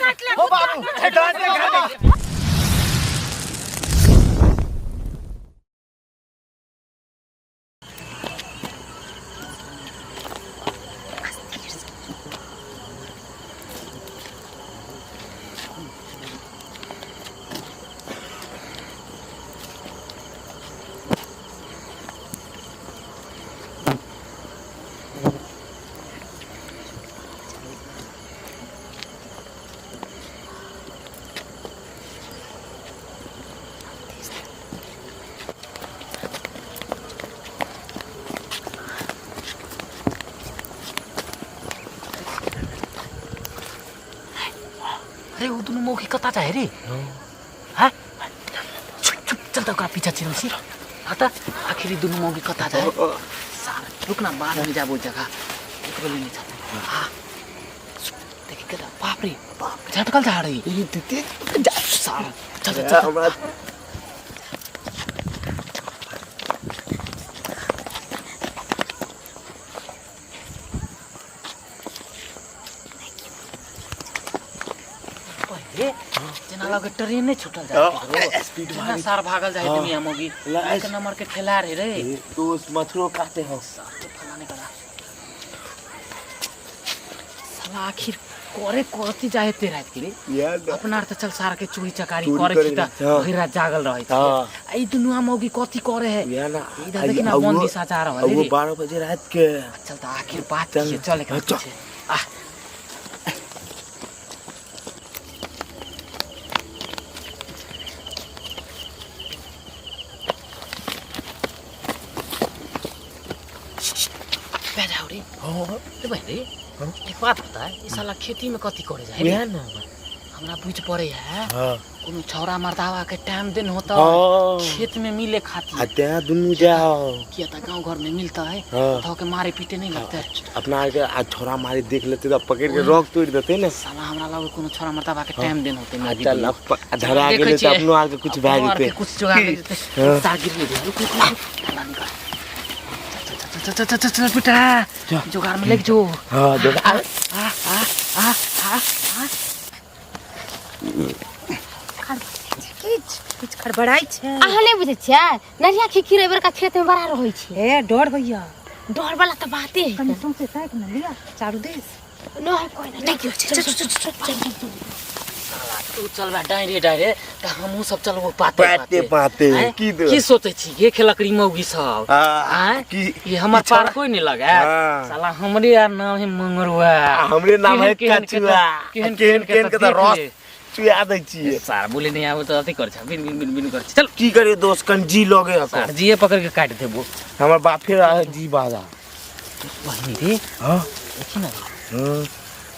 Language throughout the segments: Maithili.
हो बाबू दांत के अरे ओ दुनू मौगी कतऽ जाइ रे हाँ चुप चुप चल त ओकरा पीछा छिरल छी हाँ त आखिर ई दुनू मौगी कतऽ जाए साला रुक ना बाद में जाबो जगह एक बेर नहीं जाते हाँ देखी कता बाप रे बाप झटकल जा रही साला चल चल चल हमरा पहिले जेना लगे ट्रेने छूटल जाए स्पीड जेना सार भागल जाए दुनिया मोगी एक नंबर के ठेला रे रे दोस्त मथुरो काटे हो सार तो फलाने करा साला आखिर करे करती जाए ते रात के रे यार अपना आर त चल सार के चोरी चकारी चोरी करे करे छी त हाँ। भरि रात जागल रहै छी हाँ। आ ई दुनू मौगी कथी करे है यार ना इधर देखी ना बन दिशा जा रहल है वो रे। 12 बजे रात के चल त आखिर बात चल। की है, चल एकरा हाँ, चल। पीछे आ पे जाओ रे रे बहन रे एक बात बता ई साला खेती में कथी करे जाए रे? यार ना हमरा बुझ पड़े है हां कोनो छौरा मर्दावा के टाइम दिन होता हाँ। खेत में मिले खातिर आ त्या दुनू जाओ किया था गांव घर में मिलता है हाँ। तो के मारे पीटे नहीं लगता है अपना आर के आ छोरा मारे देख लेते तो पकड़ के रोक तोड़ देते ना साला हमरा लगे कोनो छोरा मर्दावा के टाइम दिन होते आ मैं चल अब धरा गेले तो अपनो आर के कुछ भए जेते कुछ जोगाड़ ले जेते हाँ। तार गिर ले रुक रुक रुक साला निकल चल चल चल चल चल चल बेटा जोगाड़ में लेके जो हां जोगाड़ आ आ आ आ आ किछ किछ खड़बड़ाइ छै अहाँ नहि बुझै छियै नरिया खिखिर एहि बेरका खेतमे बड़ा रहै छै ए डर होइया डर वाला तऽ बाते है कनि सौंसे ताकि ने लिअ चारू दिस नहि कोइ नहि नहि केओ छै चल चल चल चल चल चल तू चलबा डायरे डायरे तऽ हमहूँ सब चलबो पाते पाते पाते आँय? की दो की सोचै छी ये खेलकड़ी मौगी सब आँय? की ये हमर ई छोरा- पार कोई नहीं लगे हाँ। साला हमरे यार नाम है मंगरुआ आ, हमरे नाम है केहन- केहन के कचुआ तऽ- केहन केहन के तऽ देख रस ले। चुआ दै छियै सार बोले नहीं आबे तऽ अथी कर छै बिन बिन बिन बिन कर छै चल की करियो दोस्त कन जी लगे हको सार जिए पकड़ के काट देबो हमर बाप फिर रहे जी बाजा बहिनी रे हां देखी ना हां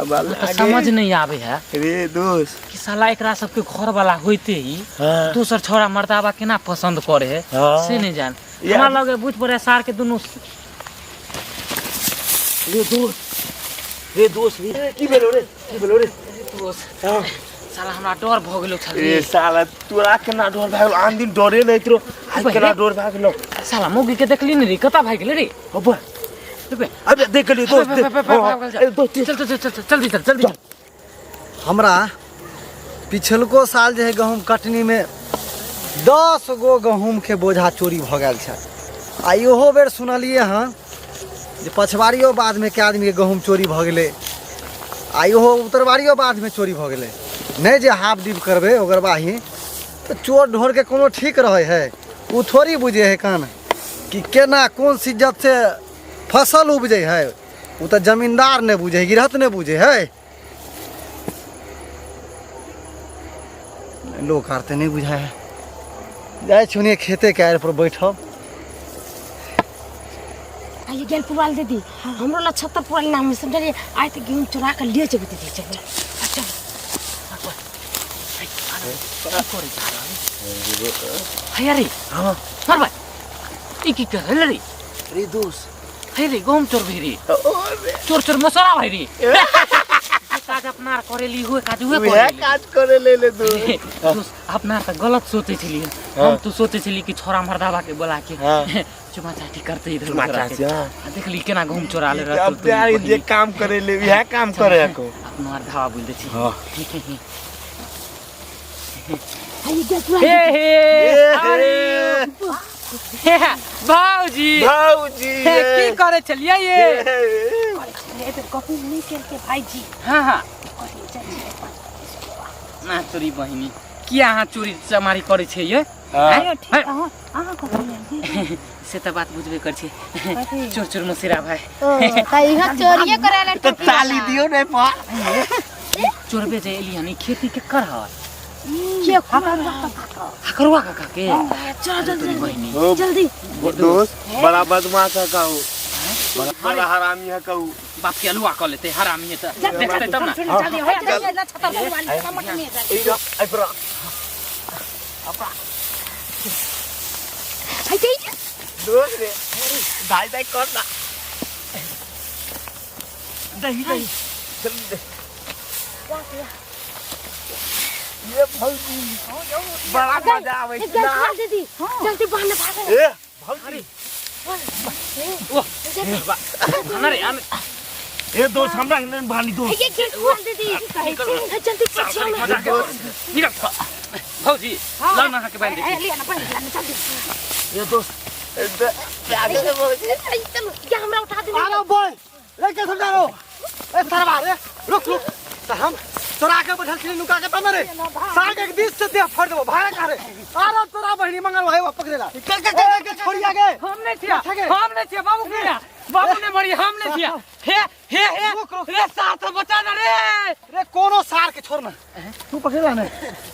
अब तऽ समझ नहीं आबे है रे दोस्त कि साला एकरा सबके घर वाला होइते ही हाँ। दोसर छोरा मर्दाबा केना पसंद करे है हाँ। से नहीं जान यार- हमरा लगे बुझ पड़े सार के दुनू रे दोस्त रे दोस्त रे की भेलो रे की भेलो रे दोस्त हाँ। साला हमरा डर भ गेलो छल रे साला तोरा केना डर भए गेलो आन दिन डरे नहीं तोरो आज बे केना रे। डर भए गेलो साला मौगी के देखली नहीं रे कता भाग गेले रे अब रे अबे देख लियो दोस्त देख हाँ, हाँ, ए, दोस्त चल चल चल चल जल्दी चल जल्दी चल हमरा पिछलको साल जे है गहूँम कटनीमे 10 गो गहूँमके बोझा चोरी भऽ गेल छल आ इहो बेर सुनलियै हँ जे पछवारियो बाधमे कए आदमीके गहूँम चोरी भऽ गेलै आ इहो उत्तरवारियो बाधमे चोरी भऽ गेलै नहि जे हाफ डीप करबै ओकर बाही तऽ चोर ढोरके कोनो ठीक रहै है ओ थोड़ी बुझै है कान कि केना कोन सिज्जतसँ फसल उपजै है ओ तऽ जमींदार नहि बुझै है गिरहत नहि बुझै है लोक आर तऽ नहि बुझाइ है जाइ छी ओन्हिए खेतेके आड़ि पर बैठब आइए गेल पुआल दीदी हमरो ला छत्तर पुआल नाम है समझलिए आइ तऽ गेहूँ चुरा के लिए जेबै दीदी चल चल हे रे हाँ मार भाई ई की कर रे रे दोस्त हे रे गहूम चोर भाई रे चोर चोर मसरा भाई रे काज अपना आर करेली हुए काज उहे उहे करेली। काज करे ले ले तू। दोस्त अपना आर तऽ गलत सोचै छलियै। हम तो सोचै छलियै कि छोरा मर्दाबा के बोला के हाँ। चुमा चाटी करते इधर चुमा उधर आके। चाटी, हाँ। आ देखली केना गहूम चोरा ले रहल अब प्यारी जे काम करे ले उहे काम करे को। अपनो आर धावा बोल दै छी। हाँ। हे हे अरे हे भाउजी भाउजी हे की करे छलियै ये? एहि बेर गहूम नहि केलकै भाईजी। हाँ हाँ। कहलियै जाइ छियै। ना तोरी बहिनी किया अहाँ चोरी चमारी करै छियै ये? हाँ। ठीक अहाँ अहाँ कथी से तऽ बात बुझबे कर छी। कथी? चोर चोर मसेरा भाई। ओ त इहाँ चोरिए करे ला तो ताली दियो ने पा। चोरबे जे एली हन ई खेती के कर हल के हकरुआ काका के। चल अरे तोरी बहिनी ओ जल्दी। दोस्त बड़ा बदमाश है कहू, बड़ा हरामी है कहू। बाप के अलुआ कऽ लेतै हरामी है तऽ देखतै तब ना। जल्दी हो जल्दी ना छतर पुरवाली कमट में जा। ई रो आई पर है जई दोस्त रे दाई दाई कर ना। दही दही चल दे। ये भौजी बड़ा मजा आबै एक छै ना। गल दीदी जल्दी बहन भाग। ए भौजी आना रे आना। ए दोस्त हमरा के नहीं भानी दोस्त। ये गल दीदी कहै छी जल्दी पछियो में। मजा के निकल भौजी लाउ ना अहाँके बान्हि दै छी। लिया ना बान्हि लिया ना जल्दी। ये दोस्त आगे से भौजी। चलो ये हमरा उठा दे। आलो बॉय लेके समझा रो। ए सरवा रे रुक रुक। त हम चोरा के बैठल छली नुका के तब रे साग एक दिस से देह फाड़ देबो भाड़ा का रे। आरो तोरा बहिनी मंगल भाई पकड़ेला के के छोड़ी आगे। हम नहीं छिया, हम नहीं छिया बाबू के बाबू ने मरी हम नहीं छिया। हे हे हे रुक रुक। रे सार तो बचा ना रे। रे कोनो सार के छोड़ ना तू पकड़ेला ने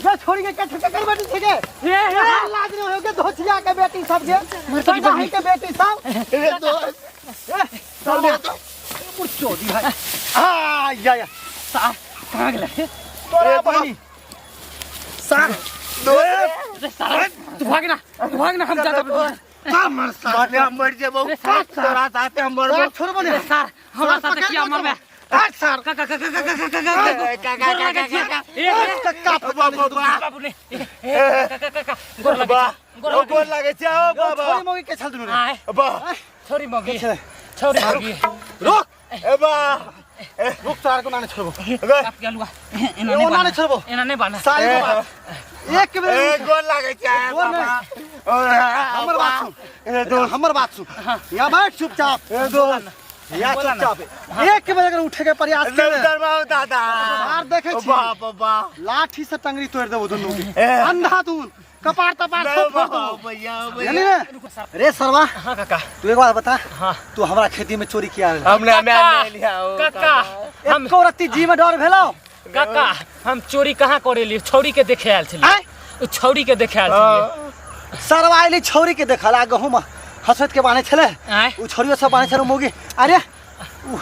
जा छोड़ी के के कर बेटी छे के। हे हे लाज नहीं हो के धोछिया के बेटी सब के मर के बेटी सब। ए दोस्त ए चल दे मुर्चो दी भाई। आ या या सार कहाँ गेलै? तोरा बहिनी सार दोस्त रे सार तू भाग ना, तू भाग ना, हम जाता सार मर सार माने हम मर जेबौ तोरा साथे हम मरबौ। सार छोड़बो ने रे सार हमरा साथे पकड़ किया लो मरबे? हट सार काका काका काका काका काका काका काका काका ए कक्का बाबा बाबू ने ए काका काका गोर लगे बा गोर ओ लगे गोर लागे छै ओ बाबा। छोड़ी मौगी के छल दुनू रे। आय बा छोरी मगी छोरी मगी रुक ए बा रुक तोरा को नाने छोड़बो। बाप के अलुआ एना नहीं ओ नाने बान्ह छोड़बो। एना नहीं बान्ह सारी को बात एक बेर ए गोर लागे छै गोर बाबा। हमर बात सुन ए दोस्त हमर बात सुन यहाँ बैठ चुपचाप। ए दोस्त यहाँ चुपचाप एक बेर अगर उठे के प्रयास नहीं करे उतरबाओ दादा आर देखे छी बाप बा लाठी से टंगरी तोड़ देबो दुनू के ए। अंधा दून कपार तपार नहीं सब फोड़ बाबा देबो। भैया बुझली भैया ने रे सरवा। हाँ काका तू एक बात बता। हाँ। तू हमरा खेती में चोरी किया रहे? हमने हमें नहीं लिया ओ काका हम एको रत्ती जी में डर भेलो? काका हम चोरी कहाँ करेली? छौरी के देखे आयल छलियै। आँय? उ छौरी के देखे आयल छलियै। सरवा अयली छौरी के देखल आ गहूम हसैत के बान्हे छलै। आँय? उ छौरियो सब बान्हे छलै मौगी। अरे उ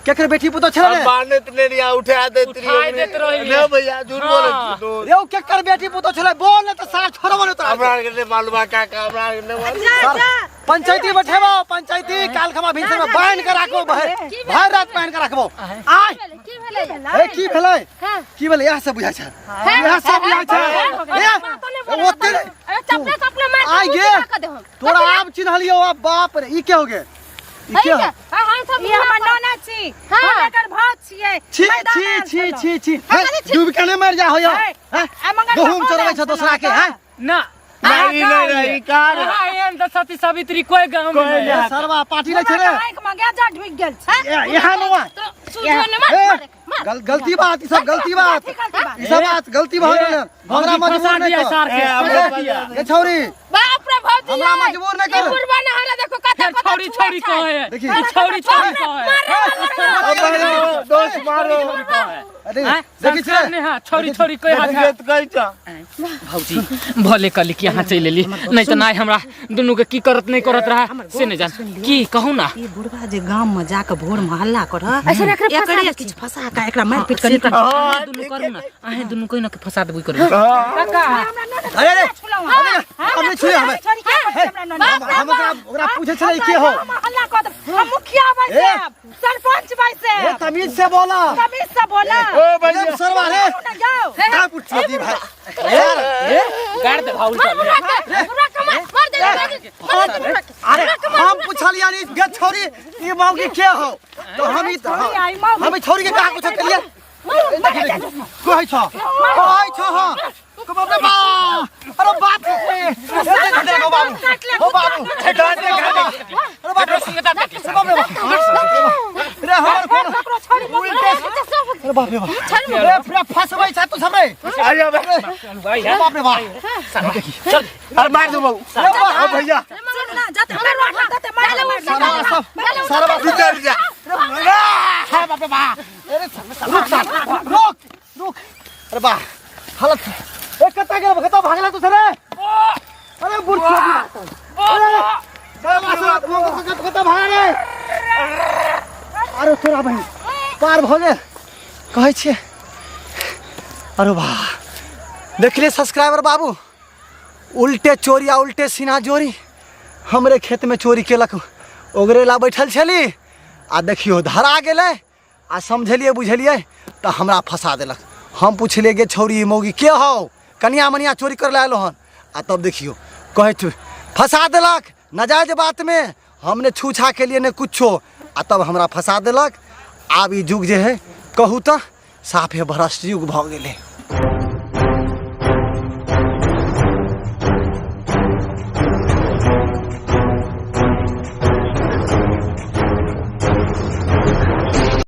केकर बेटी पुतोह छलै रे? हम बान्हत नहीं रिया उठा देत रही उठाय देत रही। नहीं भैया झूठ हाँ। बोलै छी दोस्त। रे उ केकर बेटी पुतोह छलै बोल ने त सार छोड़बो ने तोरा। हमरा के नहीं मालूम है काका हमरा के नहीं मालूम। जा जा पंचायती बैठेबो पंचायती काल खमा भिनसर में बान्हि के राखबो भरि भरि रात बान्हि के राखबो। आय की भेलै? ए की भेलै? हाँ। की भेलै? इएह सब बुझाइ छै इएह सब बुझाइ छै। ए ओते नहि। अरे चपले चपले मार आइ गे तोरा आब चिन्हलियौ आब बाप रे ई के हो गे ई के हो? हम सब ई हमर ननद छी। हाँ। हम एकर भात छियै। छी मैदान छी आयल छी छलहुँ। छी छी हे, डूब के नहि मरि जा हो यौ। हे, हैं? आ मंगल गहूम बाबा चोरबै आयल छ दोसरा के छलहुँ। हैं? ना नहीं नहीं नहीं कार अहाँ एहन तऽ सती सावित्री कोई गाँव में नहीं ए, सरवा पार्टी नहि छै रे। आँखि में गेजा ढुकि गेल छै। ए, यहाँ नुआ सुझो ने मार ए, मार गलती बात ई सब गलती बात गलती बात। ई सब बात गलती भऽ गेल। हमरा भौजी मजबूर फंसा नहि दिया कर। सार के ए, फंसा हमरा दिया। ए छौरी बाप रे भौजी हमरा मजबूर नहि कर। बुढ़वा ना हमरा देखो कता फेर कता छौरी छौरी कहै है। देखी। ई छौरी छौरी कहै है। दोस्त मारो अरे आँय? देखी संस्कार छै नहि है छौरी छौरी कहै है। गलत कहै छ भौजी भले कहली कि अहाँ चलि एली नहीं तऽ नहि हमरा दुनू के की करत नहीं करत रहा से नहीं जान की कहू ना। ई बुढ़वा जे गाम में जाके भोर में हल्ला करत ऐसे एकरा फंसा एकरे दै किछु फंसा के एकरा मारि पीट के से निकल। तऽ अहें दुनू करू ना अहें दुनू कोई ना के फंसा देबै करू। काका अरे अरे अरे हम नहि छुए हमे हम ओकरा ओकरा पूछै छलै के हो हल्ला कर देब। हम मुखिया ए। बैसाब सरपंच ए बैसाब तमीज से बोला तमीज से से बोला ओ भैया ए, सरवा रे ना जाओ का पुछो दी भाई यार गाड़ दे भाउल मार बुढ़वा के बुढ़वा के मार मार दे मार दे बुढ़वा के अरे हम पुछलिया नी गे छोरी ई मौगी के हो तो हम ई छोरी आई मौगी। हम ई छोरी के कहा कुछ करिए कहै छ कहै छ हां तो बाप रे बा अरे बाप रे ए, देख देख हो बाबू हो बाबू अरे बाप रे अरे बाप रे बाप रे हमर कोन छोरी उल्टे अरे बाप रे बाप रे पूरा फंसबै छ तू सब रे अरे अरे बाप रे बाप चल अरे मार दो बाबू अरे बाप ओ भैया ना जाते मार जाते मार सारा सब सारा बाप रुक जा रुक जा अरे बाप रे बाप अरे रुक साला रुक रुक अरे बा हालत ए कत्ता गेल कत्ता भागला तू सरे अरे बुढ़ अरे अरे कत्ता भाग रे अरे तोरा बहिन पार भऽ गेल कहै छियै अरे वाह देखलियै सब्सक्राइबर बाबू उल्टे चोरी आ उल्टे सीना जोरी हमरे खेतमे चोरी केलक ओगरेला बैठल छली आ देखियौ धरा गेलै आ समझलियै बुझलियै तऽ हमरा फंसा देलक हम पुछलियै गे छौरी ई मौगी के हौ कनिया मनिया चोरी करै लए एलौ हन आ तब देखियौ कहै छै फंसा देलक नाजायज बातमे हम ने छू छा केलियै ने कुछो आ तब हमरा फंसा देलक आब ई युग जे है कहू तऽ साफे भ्रष्ट युग भऽ गेलै।